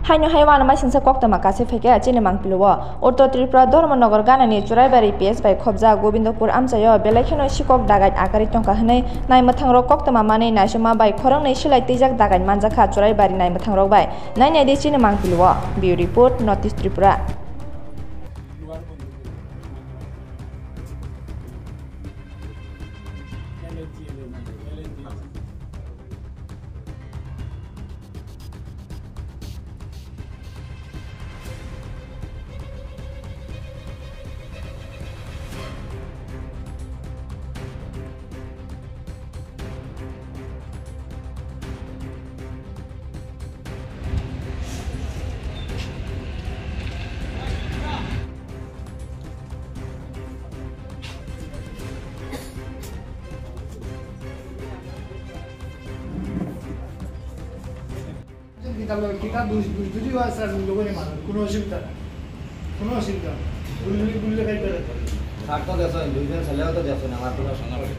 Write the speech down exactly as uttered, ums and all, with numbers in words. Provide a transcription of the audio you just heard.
Haino hai uanama singsa koktwma kachi phaikha chini mangpilio. Uttor Tripura Dharmanagar ganani Churaibari P S bai khobjak Gobindapur amchaio belai kheno sikok dagait akarwi tongkha hwnwi naimwthangrok koktwma manwi naisoma bai khoroknwi silai twijak dagait manjakha Churaibari naimwthangrok bai. Nainai di chini mangpilio. Bureau Report, North East Tripura. Kita lo, kita dus-, dus-, duri wa sir, logo ne mano, kuno osubidha nai, kuno osubidha nai. Gulli, gulli khai pare. Sir to deso, duijon sale to deso na, amar kuno osubidha nai.